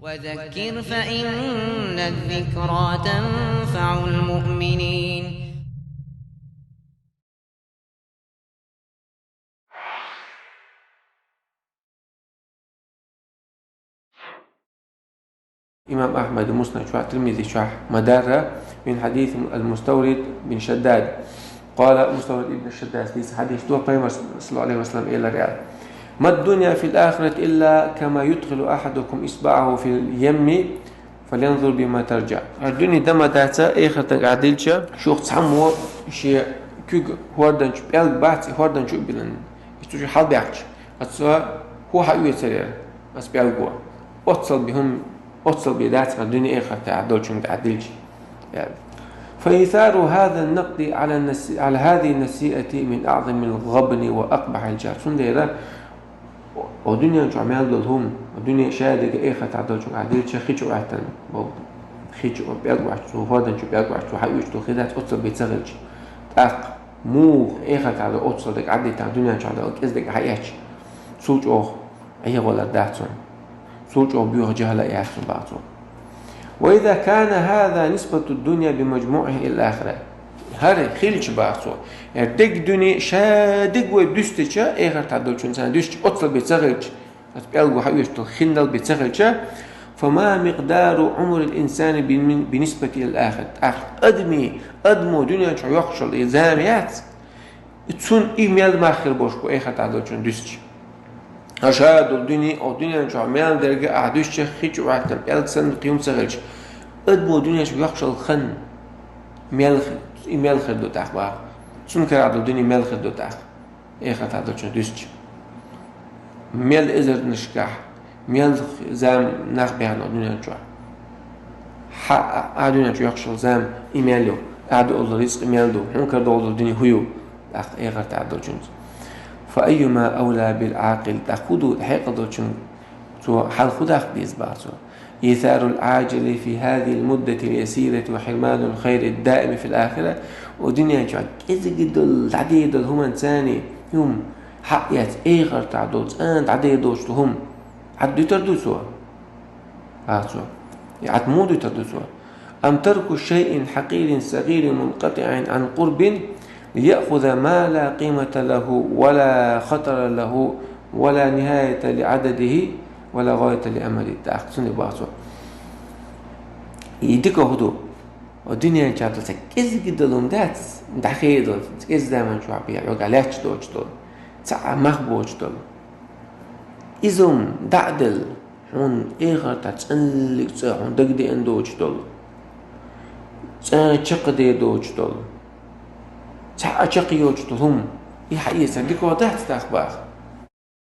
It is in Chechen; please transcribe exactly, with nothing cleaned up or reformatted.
وذكر فإن الذكرى تنفع المؤمنين. Имам Ахьмада Муснад чохь, Тирмизи чохь ма-дарра, мин хьадис ал-Муставрид бин Шаддад. Къала Муставрид ибн Шаддад, дийца хьадис ду, Пайхамар, саллаллаху Ӏалайхи ва саллам, элира: «ما الدنيا في الآخرة إلا كما يدخل أحدكم إصبعه في اليم فلينظر بما ترجع». ХӀара дуьне дан ма дац, эхартага Ӏа дилча, шух цхьаммо шен куьг хӀордан чу, пӀелг бац, и хӀордан чу а биллина, и цу чу хьалабаьккхича, аса хӀун хьаоьцур яра аса пӀелго? Оццул бен хӀума, оццул бен дац хӀара дуьне эхартага Ӏа долчунга Ӏа дилча. فإيثار هذا النقد على النسي-، على هذه النسيئة من أعظم الغبن وأقبح الجهل. Цундела о дуьнен чохь мел долу хӀума, о дуьне шадерг эхартага долчунга Ӏа дилча, хи чу Ӏоьттина болу, хи чу пӀелг бац, цу хӀордан чу пӀелг бац, цу хьаоьцуш долу хи дац, оццул бен ца хилча. ТӀаккха муха эхартага долу оццул дерг Ӏадда тӀехь дуьнен чохь долу кӀезиг хьаэцча, цул чӀогӀа Ӏехавалар дац хьуна. Цул чӀогӀа боьха жахӀал яц хьуна, боху цо. وإذا كان هذا نسبة الدنيا بمجموعها إلى الآخرة. ХӀара хилча, боху цо, хӀара дерриг дуьне шадерг вай дуьстича, эхартахь долчунна царна дуьстича, оццул бен ца хилча, аса пӀелго хьаоьцуш долу хи бен ца хилча, فما مقدار عمر الإنسان بن-، بالنسبة إلى الآخرة. ТӀаккха адамийн, адамо дуьнен чохь йоккхуш йолу и зама яц, цунна и мел мах хир болуш бу эхартахь долчунна дуьстича. ХӀара ша долу дуьне, о дуьнен чохь мел дерг ахь дуьстича, хи чу Ӏоьттина пӀелг санна кхин хӀума ца хилча, адамо дуьнен чохь йоккхуш йолу хан мел хи-, и мел хир ду тӀаккха, боху. Цунна карахь долу дуьне мел хир ду тӀаккха, эхартахь долчунна дуьстича. Мел эзарнашкахь, мел зама нах баьхна дуьнен чохь. Хьан а дуьнен чохь йоккхуш йолу зама и мел ю, ахь дуьллу рицкъ и мел ду, хьуна карадолу дуьне хӀун ю, тӀаккха эхартахь долчуьнца. فأيما أولى بالعاقل, тӀаккха хӀун ду хьекъал долчунна, цо хьал хӀун даккха деза, боху цо. إيثار العاجل في هذه المدة اليسيرة وحرمان الخير الدائم في الآخرة. О дуьнен чохь кӀезиг долу, дӀадер долу хӀуманца, хӀума хьаэца, эхартахь долу цӀена дӀадер доцуш долу хӀума Ӏад дуьтур ду цо? Ацо. Ӏад муха дуьтур ду цо? أم ترك شيء حقير صغير منقطع عن قرب ليأخذ ما لا قيمة له ولا خطر له ولا نهاية لعدده ولا غاية لأمده. ТӀаккха цуьнан боху цо. И дика хӀун ду? О дуьнен чохь долу цхьа кӀезиг долу хӀума дац, дӀахеда долу, кӀезиг заман чохь бен хьоьга лаьтташ доцуш долу, цхьа а мах боцуш долу. Иза хӀума дӀа а делла, хьуна эхартахь цӀенлиг цӀа хьуна дагадеана доцуш долу, цӀа чаккхадер доцуш долу, цхьа а чаккха йоцуш долу хӀума, и хьаэцар дика дац тӀаккха, боху.